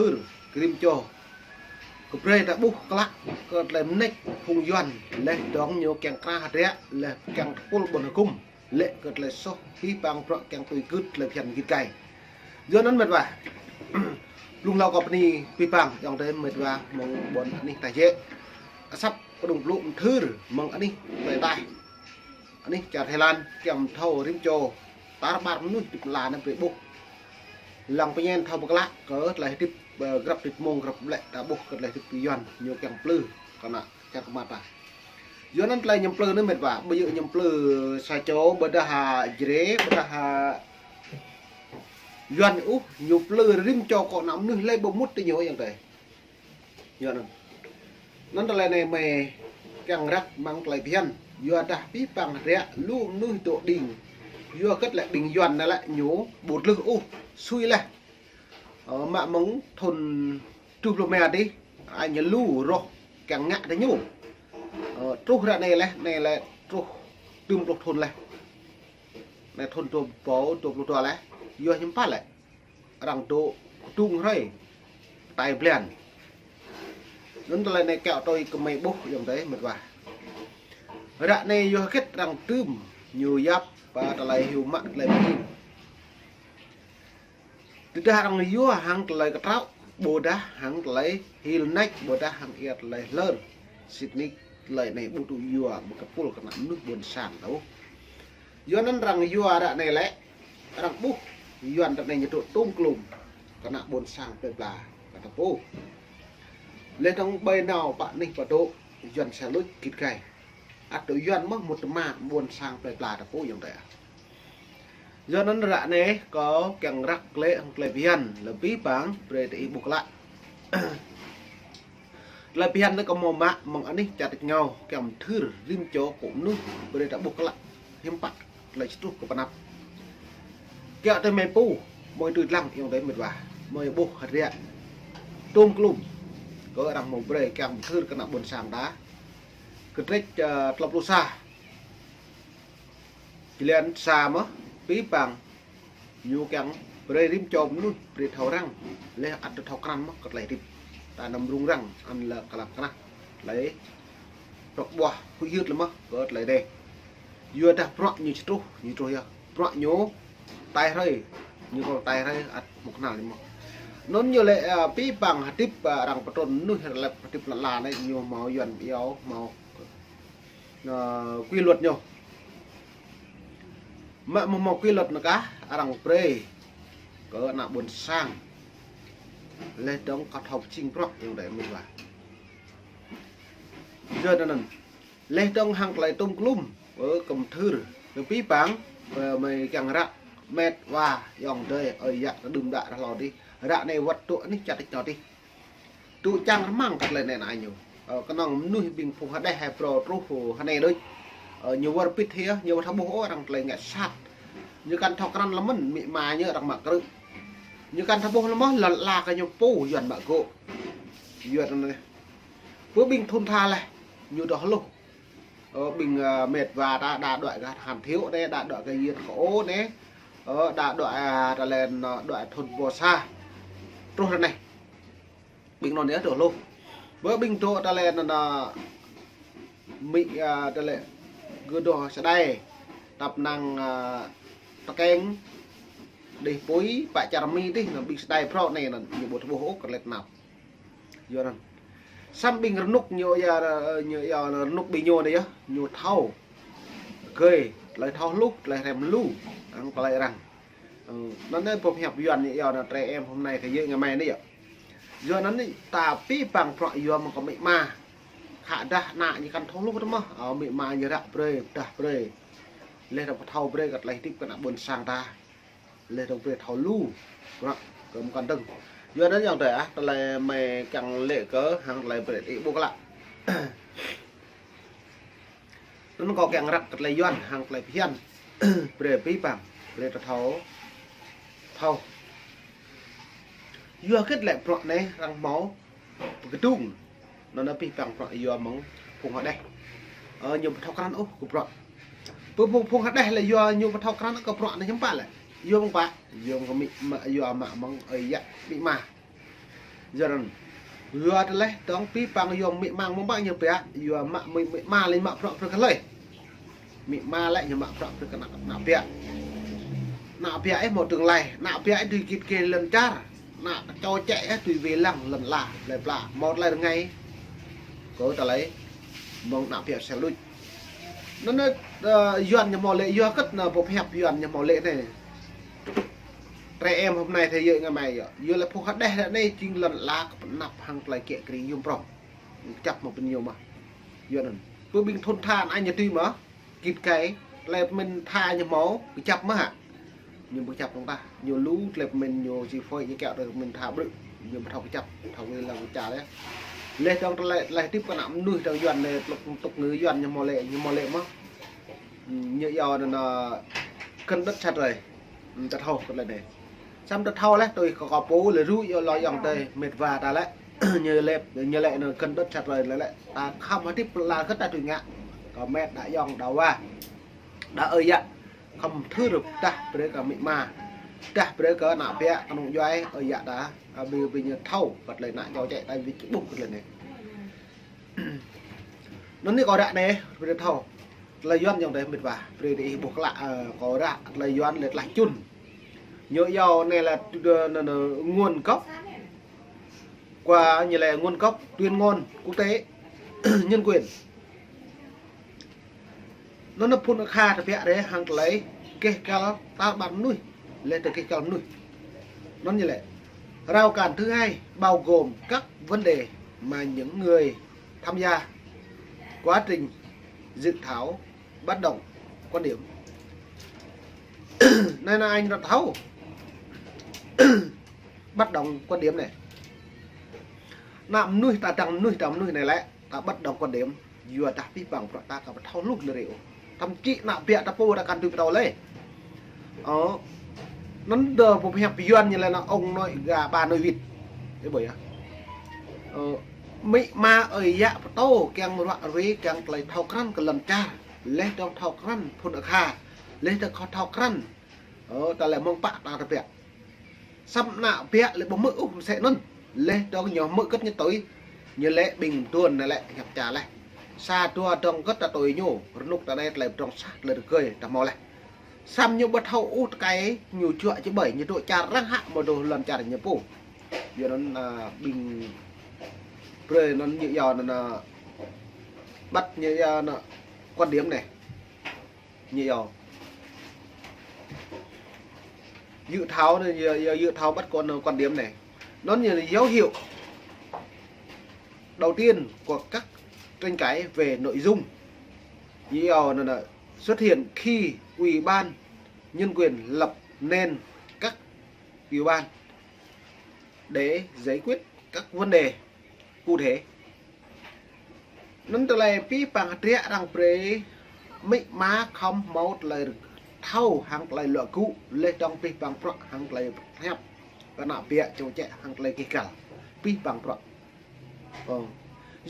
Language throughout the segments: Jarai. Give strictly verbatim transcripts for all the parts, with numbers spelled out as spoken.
Hơr, kơ rĭm čô. Kơ brơi ta ƀuh klă, kơ tơlơi mơneč phung Yuan, laih dơ̆ng ñu kiăng krah hơdră, laih kiăng tơpul ƀôn hơgŭm, lĕ kơ tơlơi soh, pĭ păng bruă kiăng tui gưt tơlơi phiăn git gai. Yua anŭn mĕt wa. Blung hlâo kâo bơni pĭ păng, ayŏng adơi mĕt wa, mơ̆ng ƀôn anih ta jĕ. Asăp kơđung blŭ mơthưr, mơ̆ng anih tơlơi taih. Anih čar Thái Lan, kiăng thâo rĭm čô, tar ƀar mơnuih hơdip lăn anai brơi ƀuh. Lăng pơñen thâo pơklă kơ tơlơi hơdip, ơ, grăp hơdip mông, grăp ƀlĕ ta ƀuh kơ tơlơi hơdip Yuan, ñu kiăng plư, kơ ană čar kơmăt ta. Yua anŭn tơlơi ñu plư anai mĕt wa, ƀu djơ̆ ñu plư sa čô, ƀôdah hăng Jrai, ƀôdah hăng Yuan ôh, ñu plư rĭm čô kơ ană mơnuih lĕ ƀu mŭt tơ ñu ayŏng adơi. Yua anŭn. Anŭn tơlơi anai mơi kiăng răk mơ̆ng tơlơi phiăn. Yua dah pĭ păng ră lu mơnuih dŏ đing. Yua hơget lĕ ƀing Yuan anai lĕ ñu ƀu tlưh ôh, sui laih. Ơ, mă mơ̆ng thŭn tơjuh pluh rơma adih, ai ñu lu rŏh kiăng ngă tơ ñu. Ơ, truh ră anai laih, anai lĕ truh tơjuh pluh thŭn laih. Anai thŭn dua rơbâo dua pluh dua laih, yua hiư̆m pă lĕ. Arăng dŏ kơdung hrơi, tai blan. Anŭn tơlơi anai kiăng tui kơ mơi ƀuh ayŏng adơi mĕt wa. Ră anai yua hơget arăng tơm, ñu yap, pă tơlơi hyu mă tơlơi pơin. Tơdah arăng yua hăng tơlơi kơtraŏ, ƀôdah hăng tơlơi hil nač, ƀôdah hăng ia tơlơi hlơr. Sĭt nik tơlơi anai ƀu tŭ yua ƀơi kơpul kơ ană mơnuih ƀôn sang ta ôh. Yua anŭn arăng yua ră anai lĕ, arăng ƀuh Yuan ră anai ñu dŏ tôm klum kơ ană ƀôn sang plơi pla kơ ta pô. Laih dơ̆ng ƀơi nao pă anih pă dŏ, Yuan sa luč git gai. Ăt dŏ Yuan mơ̆ mŭt tơma ƀôn sang plơi pla ta pô ayŏng adơi. Yua anŭn ră anai kâo kiăng răk glaĭ hăng tơlơi phiăn, lĕ pĭ păng brơi ta ih ƀuh klă. Tơlơi phiăn anai kâo hmâo mă mơ̆ng anih čar tač rơngiao, kiăng mơthưr rĭm čô kơ mơnuih brơi ta ƀuh klă hiư̆m pă tơlơi či truh kơ pơ anăp. Kiăng tơ mơi pô, mơi tui lăng ayŏng adơi mĕt wa, mơi ƀuh hơdră tôm klum kơ arăng hmâo brơi kiăng mơthưr kơ ană ƀôn sang ta. Kơtrĕč, ơ, klâo pluh sa. Jơlan sa mơ̆, pĭ păng ñu kiăng brơi rĭm čô mơnuih brơi thâo răng, laih ăt thâo krăn mơ̆ kơ tơlơi hơdip. Ta anăm rŭng răng, anăm lĕ kơlăp kơnah. Tơlơi prŏk ƀuah, huĭ hyưt lĕ mơ̆ kơ tơlơi anai. Yua dah bruă ñu či truh, ñu truh yơh. Bruă ñu tai hrơi, ñu kơ tai hrơi, ăt hmâo kơnăl lĕ mơ̆. Anŭn ñu lĕ, ơ, pĭ păng hơdip, ơ, arăng pơtrŭn mơnuih, lĕ hơdip lăn ala anai, ñu hmâo Yuan iâu, hmâo ơ, quy luật ñu. Mă mơ̆ hmâo quy luật anŭn kah, arăng brơi kơ ană ƀôn sang. Laih dơ̆ng kơ thâo pơjing bruă ayŏng adơi mĕt wa. Yua anŭn. Laih dơ̆ng hăng tơlơi tôm klum, ơ, kơ mơthưr, kơ pĭ păng, ơ, mơi kiăng răk, mĕt wa, ayŏng adơi, ơi yă, kơ đưm đă rah hlâo adih. Ră anai wơ̆t dŏ anih čar tač rơngiao adih. Tŭ čang rơmang kơ tơlơi anai ană ñu. Ơ, kơnơ̆ng mơnuih ƀing phung hơđeh hơdrô truh hơnai đôč. Ơ, ñu wơr bĭt hĭ, ñu wơr thâo ƀuh ôh arăng tơlơi ngă sat. Ñu kăn thâo krăn lơmơ̆n, amĭ ama ñu arăng mă krư̆. Ñu kăn thâo ƀuh lơmơ̆, lŏn ala kơ ñu pô Yuan mă gŏ. Yuan anai. Pơ ƀing thŭn tha laih, ñu dŏ hluh. Ơ, ƀing, ơ, mĕt wa ta đa đuaĭ kơ Hàn Thiếu anai, đa đuaĭ kơ Yuan kơ ôh anai. Ơ, đa đuaĭ, ơ, ta lĕ, ơ, đuaĭ thŭn rơbâo sa. Truh ră anai. Ƀing anŭn yơh dŏ hluh. Bơ ƀing dŏ ta lĕ anŭn, ơ, amĭ, ơ, ta lĕ gơ̆ dŏ Sa Đai. Tăp năng, ơ, tơkeng, đih pui, pă čar Mi adih, anŭn ƀing Sa Đai phrâo anai anŭn, ñu ƀu thâo ƀuh ôh kơ tơlơi tơnap. Yua anŭn. Samơ̆ ƀing rơnŭk ñu yơh, ơ, ñu yơh rơnŭk ƀing ñu anai yơh, ñu thâo. Gơi, tơlơi thâo hluh, tơlơi hrăm lu, hăng tơlơi arăng. Ơ, anŭn anai boh hiăp Yuan ñu yơh, anŭn trẻ em hôm nay thế giới ngày mai anai yơh. Yua anŭn anai, ta pĭ păng bruă yua mơ̆ng kơ amĭ ama. Khă dah ană ñu kăn thâo hluh tơ mơ̆, ơ, amĭ ama ñu răk brơi, pơdah brơi. Laih dơ̆ng pơthâo brơi kơ tơlơi hơdip kơ ană ƀôn sang ta. Laih dơ̆ng brơi thâo lu, bruă kơ mơ̆ng kăn dơ̆ng. Yua anŭn ayŏng adơi ah, tơlơi mơi kiăng lĕ kơ hăng tơlơi brơi ih ƀuh klă. Anŭn kâo kiăng răk kơ tơlơi Yuan hăng tơlơi phiăn. Brơi pĭ păng, brơi ta thâo, thâo. Yua hơget lĕ bruă anai arăng hmâo pơkơdung. Anŭn anai pĭ păng bruă yua mơ̆ng phung hơđeh. Ơ, ñu ƀu thâo krăn ôh kơ bruă. Pơ phung, phung hơđeh lĕ yua ñu ƀu thâo krăn kơ bruă anai hiư̆m pă lĕ. Yua mơ̆ng pă, yua mơ̆ng kơ amĭ ama, yua mă mơ̆ng ơi yă amĭ ama. Yua anŭn, yua tơlơi dong pĭ păng yua mĭ ma mơ̆ng ƀă ñu pĕ, yua mă mĭ, mĭ ma lĕ mă prăk prăk lơi. Mĭ ma lĕ ñu mă prăk prăk kơ ană, ană pĕ. Ană pĕ ih mâo tương lai, ană pĕ ih tui git gai lŏn čar. Ană čô čĕ ih tui wai lăng lŏn ala, plơi pla. Mâo tơlơi rơngai. Kơ tơlơi mơ̆ng ană pĕ sel luč. Anŭn, ơ, Yuan ñu mâo lĕ, yua kơ anŭn boh hiăp Yuan ñu mâo lĕ anai. Trẻ em hôm nay thế giới ngày mai yơh. Yua lĕ phung hơđeh ră anai jing lŏn ala kơ pơnăp hăng tơlơi kiă kriê yôm prŏng. Kơjăp mơ̆ pơnyo mơ̆. Yua anŭn. Pơ ƀing thŭn tha anai ñu tui mơ̆. Git gai, tơlơi pơmĭn tha ñu mâo, kơjăp mơ̆ hă. Ñu ƀu kơjăp dong tah. Ñu lu tơlơi pơmĭn ñu či phơi ñu kiă tơlơi pơmĭn tha brư̆. Ñu ƀu thâo kơjăp, thâo wai lăng čar lĕ. Lĕ dong tơlơi, tơlơi hơdip kơ ană mơnuih dong Yuan anai, tơlơi tŭk ngư Yuan ñu mâo lĕ, ñu mâo lĕ mơ̆. Ừm, ñu yua anŭn, ơ, kơnơ̆ng đĕt sat rơi. Ừm, ta thâo kơ tơlơi anai. Samơ̆ ta thâo lĕ, tui kơ kâo pô lĕ rŭ yua lŏ yŏng tơi, met wa ta lĕ. Ñu lĕ, ñu lĕ anŭn kơnơ̆ng đĕt sat rơi lĕ lĕ. Ta khŏm hơdip pơla kơ ta tui ngă. Kơ met đa yŏng đa wa. Đa ơi yă. Khŏm thưr dah brơi kơ mĭ ma. Dah brơi kơ ană pĕ, kơnung djuai, ơi yă ta. Abih bih ñu thâo, kơ tơlơi ană čô čĕ ta wĭt ƀuh kơ tơlơi anai. Anŭn anai kâo ră anai, brơi thâo. Tơlơi Yuan yŏng tơi met wa, brơi ih ƀuh klă, ơ, kâo ră, tơlơi Yuan lĕ tơlơi čun. Ñu yua anai lĕ, ơ, anŭn, anŭn, nguồn gốc của, ñu lĕ nguồn gốc tuyên ngôn quốc tế nhân quyền. Anŭn anŭn phŭn akha tơbiă rĕ hăng tơlơi keh kăl tar ƀar mơnuih, lĕ tơ keh kăl mơnuih. Anŭn ñu lĕ rào cản thứ hai bao gồm các vấn đề mà những người tham gia quá trình dự thảo bất đồng quan điểm. Anai anai ñu thâo bất đồng quan điểm anai. Ană mơnuih ta dăng mơnuih dăng mơnuih anai lĕ. Ta bất đồng quan điểm, yua dah pĭ păng prăk ta kơ ƀu thâo hluh anai rĕ ôh. Thậm chí ană pĕ ta pô ta kăn tui pơtô lĕ. Ơ, anŭn đơ boh hiăp Yuan ñu lĕ anŭn ông nội gà bà nội vịt. Ih ƀuh yơh. Ơ, mĭ ma ơi yă pơtô kiăng ruă rui kiăng tơlơi thâo krăn kơ lŏn čar. Lĕ dong thâo krăn phŭn akha. Lĕ dong thâo krăn. Ơ, tơlơi mơ̆ng pă ta tơbiă. Samơ̆ ană pĕ lĕ ƀu hmư̆ ôh mơsĕ anŭn. Lĕ dong ñu hmư̆ kơ ñu tui. Ñu lĕ ƀing duôn anai lĕ hiăp čar lĕ. Sa dua dong kơ ta tui ñu, rơnŭk ta anai tơlơi pơdrŏng sah tơlơi rơgơi ta hmâo lĕ. Samơ̆ ñu ƀu thâo ôh tơkai ñu juă či ƀơi, ñu dŏ čar arăng hă mơ̆ dŏ lŏn čar ñu pô. Yua anŭn, ơ, ƀing brơi anŭn ñu yua anŭn, ơ, bắt ñu yua anŭn quan điểm anai. Ñu yua. Dự thảo anai, dự, dự, dự thảo bắt quan, quan điểm anai. Anŭn ñu dấu hiệu đầu tiên của các tranh cãi về nội dung. Ñu yua anŭn, anŭn xuất hiện khi Ủy ban Nhân quyền lập nên các ủy ban để giải quyết các vấn đề cụ thể. Anŭn tơlơi pĭ păng hơdră arăng brơi mĭ ma khŏm hmâo tơlơi thâo hăng tơlơi luă gŭ, lĕ dong pĭ păng prăk hăng tơlơi hiăp. Kơ ană pĕ čô čĕ hăng tơlơi keh kăl. Pĭ păng prăk. Ơ.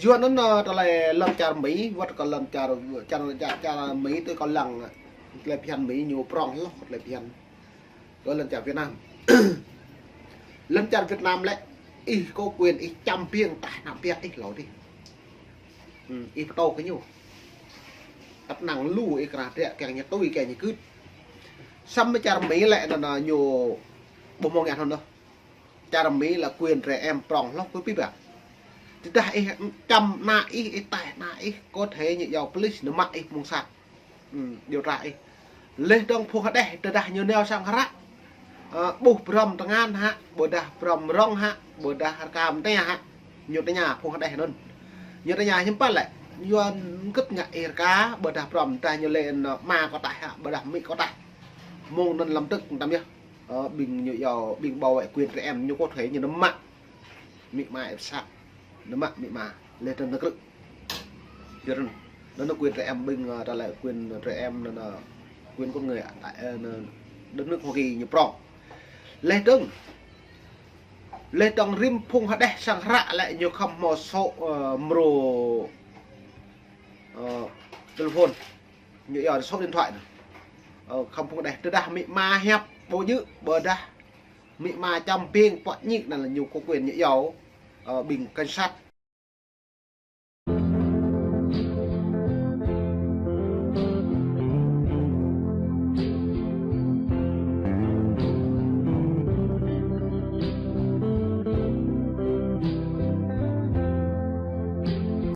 Yua anŭn, ơ, tơlơi lŏn čar Mi, wơ̆t kơ lŏn čar, čar, čar, čar Mi tui kâo lăng, tơlơi phiăn Mi ñu prŏng hloh, tơlơi phiăn kơ lŏn čar Việt Nam. Lŏn čar Việt Nam lĕ, ih có quyền ih čăm biêng tah ană pĕ ih lŏ dih. Ư, ih pơtô kơ ñu. Tăp năng lu ih krah drĕ kiăng ñu tui kiăng ñu gưt. Samơ̆ čar Mi lĕ anŭn, anŭn ñu ƀu hmâo ngă anŭn. Čar Mi lĕ quyền trẻ em prŏng hloh kơ pĭ păng. Tơdah ih čăm ană ih, ih tah ană ih, có thể ñu yua police ñu mă ih mơ̆ng sat. Ư, điều tra ih. Lĕ dong phung hơđeh, tơdah ñu nao sang hră. Ơ, ƀuh brŏm tơngan hă, ƀôdah brŏm rŏng hă, ƀôdah rơkam tơña hă. Ñu tơña phung hơđeh anŭn. Ñu tơña hiư̆m pă lĕ. Yua kơ ngă ih rơka, ƀôdah brŏm, tơdah ñu lĕ anŭn ama kâo tah hă, ƀôdah amĭ kâo tah. Mơ̆ng anŭn lăm tơ̆k tăm yơh. Ơ, ƀing ñu yua, ƀing bảo vệ quyền trẻ em ñu có thể ñu nao mă. Mĭ ma ih pơsat. Nao mă mĭ ma. Lĕ tơnă krư̆. Yua anŭn, anŭn quyền trẻ em ƀing, ơ, ta lĕ quyền trẻ em anŭn, anŭn quyền con người tại, ơ, anŭn đất nước Hoa Kỳ ñu prŏng. Lĕ dong. Lĕ dong rĭm phung hơđeh sang hră lĕ ñu khŏm hmâo số, ơ, mrô, ơ, telephone. Ñu yua số điện thoại anŭn. Ơ, khŏm phung hơđeh tơdah mĭ ma hiăp ƀu djơ̆, ƀôdah mĭ ma čăm biêng pŏk ñik anŭn lĕ ñu có quyền ñu yua. ơ, ƀing cảnh sát